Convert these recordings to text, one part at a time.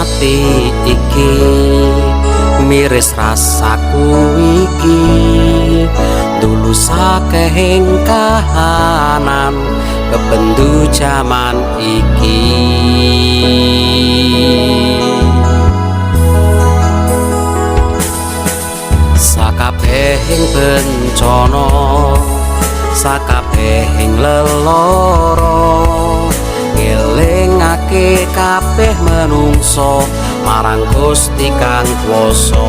Ati iki miris rasaku iki, dulu sakehing kahanan kebendu jaman iki. Sakabehing bencana, sakabehing leloro, ngelingake kabeh menungso marang Gusti kang kuwasa.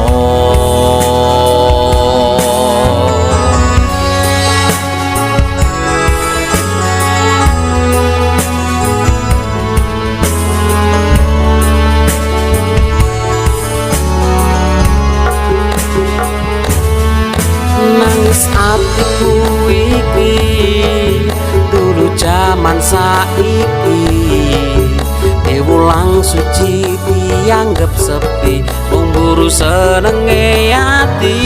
Nangis atiku iki dulu jaman saiki, diwulang suci dianggep sepi, mung buru senenge ati.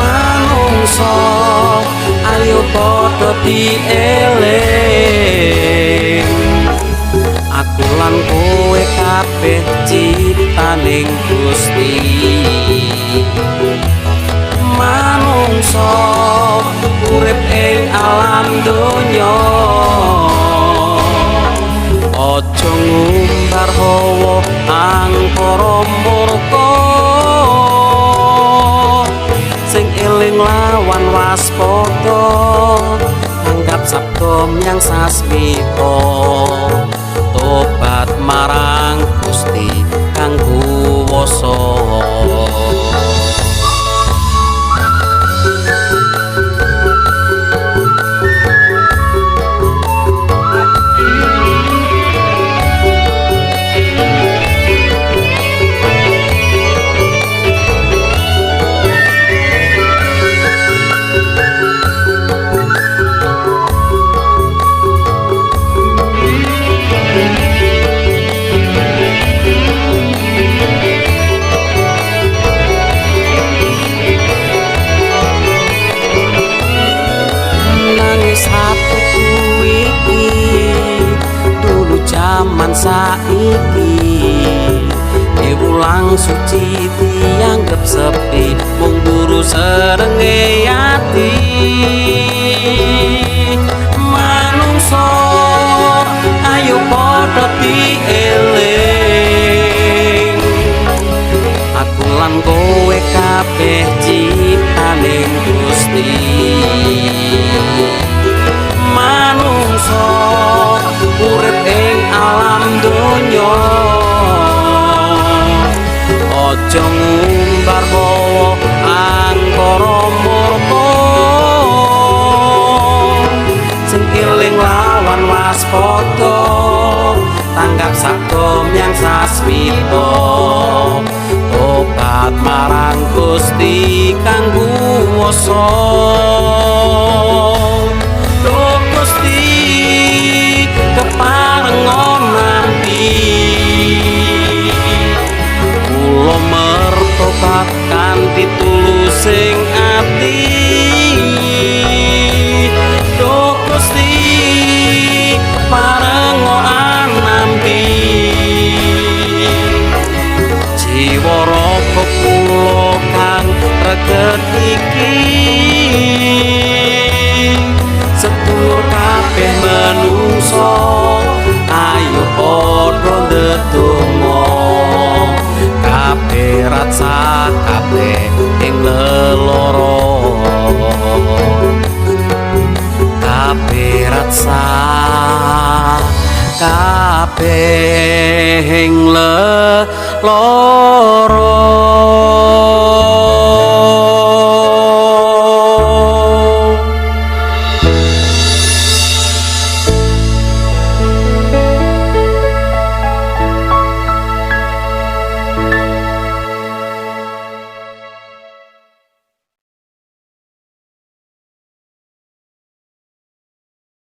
Manungsa ayo padha dieling, aku lan kowe kabeh ciptaning Gusti. Manungsa urip ing alam donya, aja ngumbar hawa angkara murka. Sing eling lawan waspada, tanggap sabda menyang sasmita, tobat marang Gusti kang kuwasa. Nangis hatiku iki dulu jaman saiki, diwulang suci dianggep sepi, mung buru senenge ati. Manungsa ayo padha dieling, aku lan kowe kabeh ciptaning Gusti. Manungsa urip ing alam donya, aja ngumbar hawa angkara murka. Sing eling lawan waspada, tanggap sabda menyang sasmita, tobat marang Gusti kang kuwasa. Duh Gusti keparenga nampi, kula mertobat kanthi tulusing ati. Duh Gusti keparenga nampi, jiwa raga kula kang reget iki, sedulur kabeh menungso ayo padha ndedonga, kabeh rasa kabeh ing leloro, kabeh rasa kabeh ing leloro.